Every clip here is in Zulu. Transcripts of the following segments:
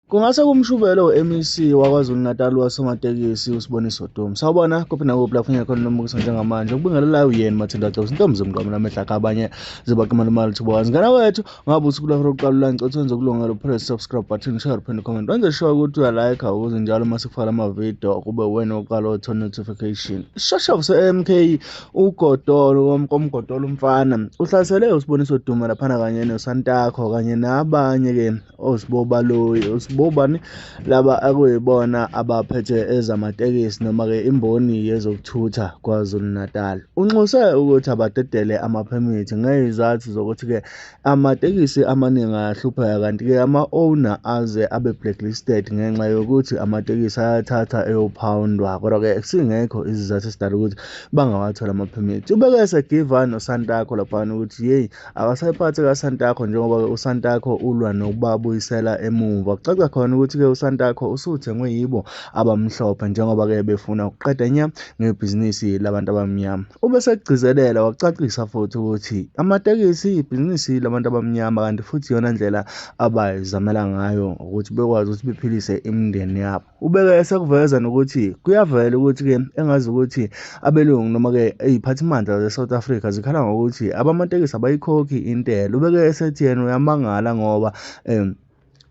Kungase kumshubele u-MEC waKwaZulu-Natal wasomatekisi uSiboniso Duma. Sawubona kuphi nakuphi lapho ngikhona nombukiso njengamanje. Ukubingelelayo uyena Mathanda Gcobisa intombi zomqamela amehla akhe abanye zibaqamela imali thubokazi. Ngana wethu ngabe usuku lwakho lokuqala la ngicela wenze ukulungela upress subscribe button, share, phinde comment. Wenze sure ukuthi uyalike ukuze njalo uma sikufaka ama-video kube wena oqala othola notification. Isishoshovu se-MK uGodolo komgodolo umfana uhlasele uSiboniso Duma laphana kanye noSantakho kanye nabanye-ke osibobaloyi osibobani laba akuyibona abaphethe ezamatekisi noma-ke imboni yezokuthutha KwaZulu-Natal. Unxuse ukuthi abadedele amaphemithi ngezizathu zokuthi-ke amatekisi amaningi ayahlupheka kanti-ke ama-owner aze abe blacklisted ngenxa yokuthi amatekisi ayathatha eyophawundwa kodwa-ke singekho isizathu esidala ukuthi bangawatholi amaphemithi. Ubeke esegiva noSantakho laphana ukuthi yeyi akasayiphathi kaSantakho njengoba-ke uSantakho ulwa nokubabuyisela emuva. Kucaca khona ukuthi-ke uSantakho usuthengwe yibo abamhlophe njengoba-ke befuna ukuqeda nya ngebhizinisi labantu abamnyama. Ube sekugcizelela wacacisa futhi ukuthi amatekisi ibhizinisi labantu abamnyama kanti futhi iyona ndlela abayizamela ngayo ukuthi bekwazi ukuthi bephilise imindeni yabo. Ubeke esekuveza nokuthi kuyavela ukuthi-ke engazi ukuthi abelungu noma-ke iy'phathimandla ze-South Africa zikhala ngokuthi abamatekisi abayikhokhi intela. Ubeke esethi yena uyamangala ngoba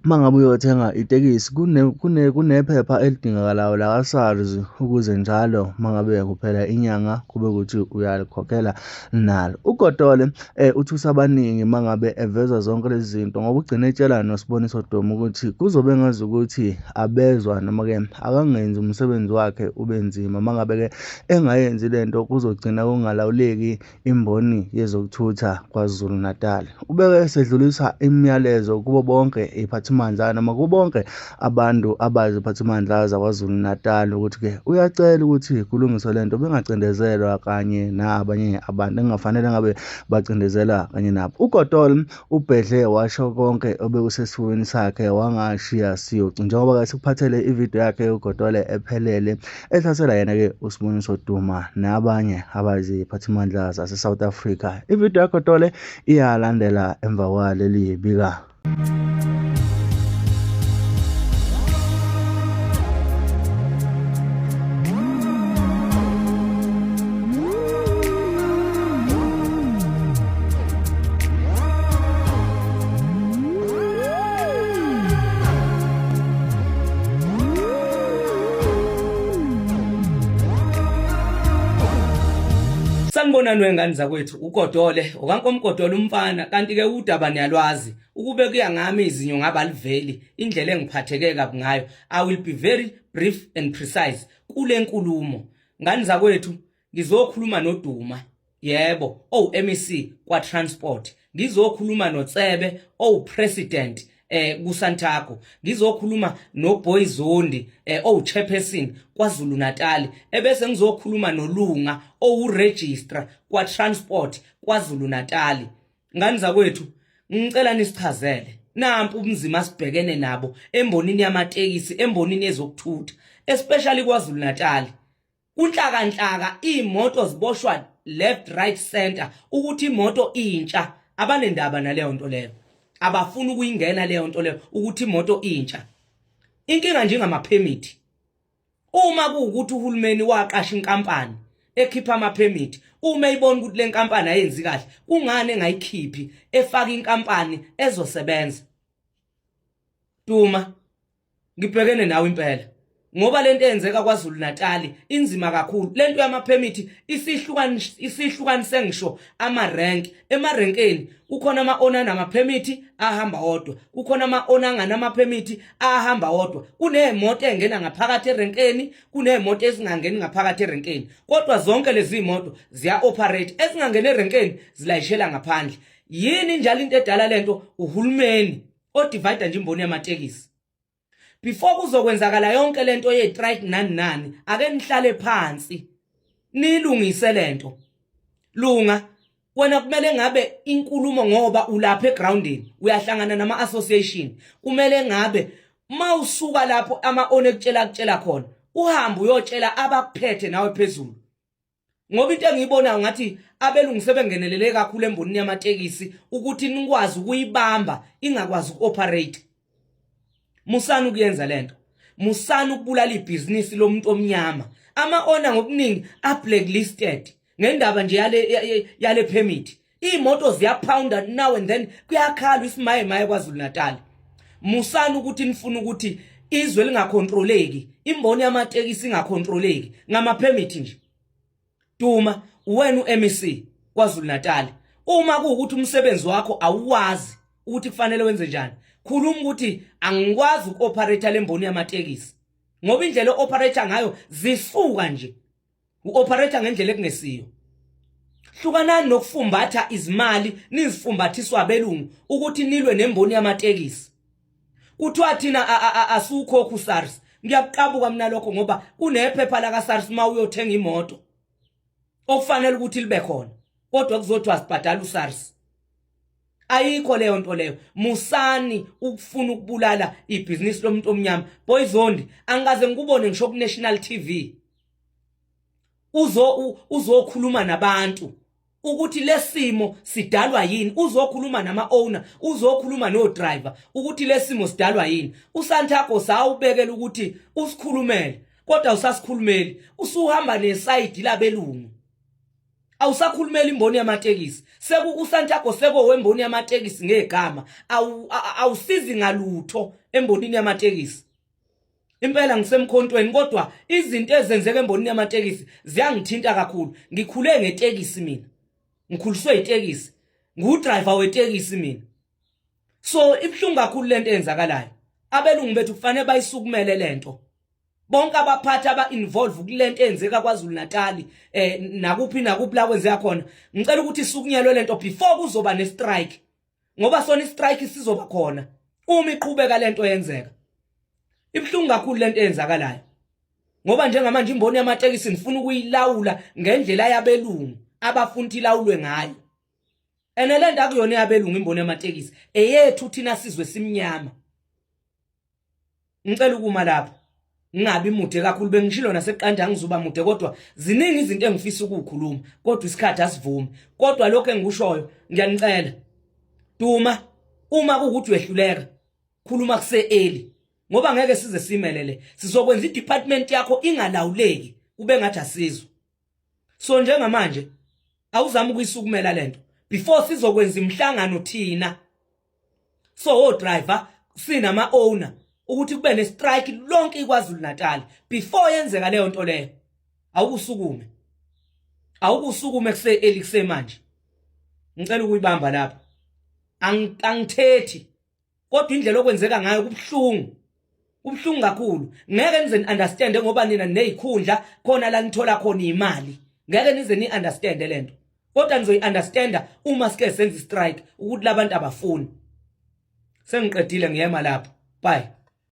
uma ngabe uyothenga itekisi kunephepha elidingakalayo laka-SARS ukuze njalo uma ngabe kuphela inyanga kube ukuthi uyalikhokhela nalo. UGodole uthusa abaningi uma ngabe eveza zonke lezi zinto ngoba ugcine etshela noSiboniso Duma ukuthi kuzobe ngazi ukuthi abezwa noma-ke akangenzi umsebenzi wakhe ube nzima. Uma ngabe-ke engayenzi le nto kuzogcina kungalawuleki imboni yezokuthutha KwaZulu-Natal. Ubeke esedlulisa imiyalezo kubo bonke iy'phathimandla noma kubo bonke abantu abayiziphathimandla zaKwaZulu-Natal ukuthi-ke uyacela ukuthi kulungiswe le nto bengacindezelwa kanye nabanye abantu engafanele ngabe bacindezela kanye nabo. UGodol ubhedle washo konke obekusesifubeni sakhe wangashiya siyocu njengoba-ke sikuphathele ividiyo yakhe uGodole ephelele ehlasela yena-ke uSiboniso Duma nabanye abayiziphathimandla zase-South Africa. Ividiyo yaGodole iyalandela emva kwaleli bika. Sanibonani wengane zakwethu uGodole okankomgodole umfana kanti ke udaba niyalwazi ukube kuya ngami izinyo ngaba aliveli indlela engiphatheke kabi ngayo. I will be very brief and precise kule nkulumo ngane zakwethu. Ngizokhuluma noDuma, yebo, owu MEC kwa transport. Ngizokhuluma noTsebe owu president kuSantago. Ngizokhuluma noBoy Zondi owu chairperson kwaZulu Natal. Ebese ngizokhuluma noLunga owu registrar kwa transport kwaZulu Natal. Ngani zakwethu, ngicela nisichazele nampu ubunzima sibhekene nabo embonini yamatekisi, embonini yezokuthutha, especially kwaZulu Natal. Kunhlakanhlaka iy'moto ziboshwa left right center ukuthi imoto intsha abanendaba naleyo nto leyo abafuni ukuyingena leyo nto leyo ukuthi imoto intsha inkinga nje ngamaphemithi uma kuwukuthi uhulumeni waqasha inkampani ekhipha amaphemithi uma eyibona ukuthi le nkampani ayenzi kahle kungani engayikhiphi efaka inkampani ezosebenza Duma ngibhekene nawe impela ngoba lento eyenzeka kwaZulu Natal inzima kakhulu lento yamapermit isihlukanise ngisho ama rank emarenkeni kukhona ama owner nama permit ahamba wodwa kukhona ama owner anganama permit ahamba wodwa kunemoto engena ngaphakathi erenkeni kunemoto ezingangeni ngaphakathi erenkeni kodwa zonke lezi moto ziya operate ezingangeni erenkeni zilayishela ngaphandle yini njalo into edala lento uhulumeni odivide nje imboni yamatekisi before kuzokwenzakala yonke lento ye strike nani nani ake nihlale phansi nilungise lento lunga wena kumele ngabe inkulumo ngoba ulapha egroundini uyahlangana nama association kumele ngabe mawusuka lapho ama one ekutshela kutshela khona uhambe uyotshela abakuphethe nawe phezulu ngoba into engiyibonayo ngathi abelungu sebengenelele kakhulu embonini yamatekisi ukuthi nikwazi ukuyibamba ingakwazi uku-operate. Musani ukuyenza lento, musani ukubulala ibhizinisi lomuntu omnyama. Ama-owner ngobuningi a-blacklisted ngendaba nje yale permit. Iy'moto ziyaphawunda now and then, kuyakhalwa isimaye maye KwaZulu Natal. Musani ukuthi nifuna ukuthi izwe lingakhontroleki, imboni yamatekisi ingakhontroleki ngama-permit nje. Duma, uwena uMEC KwaZulu Natal, uma kuwukuthi umsebenzi wakho awuwazi ukuthi kufanele wenze njani, khuluma ukuthi angikwazi uku-operate lemboni yamatekisi, ngoba indlela o-operate ngayo zisuka nje u-operate ngendlela ekungesiyo. Hlukanani nokufumbatha izimali nizifumbathiswa abelungu ukuthi nilwe nemboni yamatekisi. Kuthiwa thina asukhokhu SARS. Ngiyakuqabuka mina lokho, ngoba kunephepha laka SARS uma uyothenga imoto okufanele ukuthi libe khona, kodwa kuzothiwa sibhadala uSARS. Ayikho leyo nto leyo. Musani ukufuna ukubulala ibhizinisi lomuntu omnyama. Boy Zondi, angikaze ngikubone ngisho ku National TV uzo uzokhuluma nabantu ukuthi lesimo sidalwa yini, uzokhuluma nama owner, uzokhuluma no driver ukuthi lesimo sidalwa yini. USantago sawubekela ukuthi usikhulumele, kodwa usasikhulumeli, usuhamba neside labelungu, awusakhulumela imboni yamatekisi. Seku uSantago seko wemboni yamatekisi ngegama, awusizi ngalutho embonini yamatekisi. Impela ngisemkhontweni, kodwa izinto ezenzeka embonini yamatekisi ziyangithinta kakhulu. Ngikhule ngetekisi mina, ngikhuliswe itekisi, ngudriver wetekisi mina, so ibuhlungu kakhulu lento eyenzakalayo. Abelungu bethu kufanele bayisukumele lento, bonke abaphathi aba-involve kulento eyenzeka KwaZulu Natal, nakuphi nakuphi la kwenzeka khona. Ngicela ukuthi isukunyelwe lento before kuzoba ne-strike, ngoba sona i-strike sizoba khona uma iqhubeka lento yenzeka. Ibuhlungu kakhulu lento eyenzakalayo, ngoba njengamanje imboni yamatekisi ngifuna ukuyilawula ngendlela yabelungu abafuna ukuthi ilawulwe ngayo, ene lento akuyona yabelungu. Imboni yamatekisi eyethu thina sizwe simnyama. Ngicela ukuma lapho, ngingabi mude kakhulu. Bengishilo naseqanda angizuba mude, kodwa ziningi izinto engifisa ukukhuluma, kodwa isikhathi asivumi. Kodwa lokho engikushoyo, ngiyanicela, Duma, uma kuwukuthi uyehluleka, khuluma kuse early, ngoba ngeke size simelele. Sizokwenza i-department yakho ingalawuleki, kube ngathi asizwe. So njengamanje awuzama ukuyisukumela lento before sizokwenza imihlangano thina, so o driver sinama owner, ukuthi kube ne strike lonke iKwaZulu Natal. Before yenzeka leyo nto leyo, awukusukume, awukusukume kuse early, kusemanje. Ngicela ukuyibamba lapha. Angithethi, kodwa indlela okwenzeka ngayo kubuhlungu, kubuhlungu kakhulu. Ngeke nize ni-understand, ngoba nina neyikhundla khona la nithola khona imali, ngeke nize ni-understand lento, kodwa nizoyi-understanda uma sike senza i-strike ukuthi labantu abafuni. Sengiqedile, ngiyema lapho. Bye.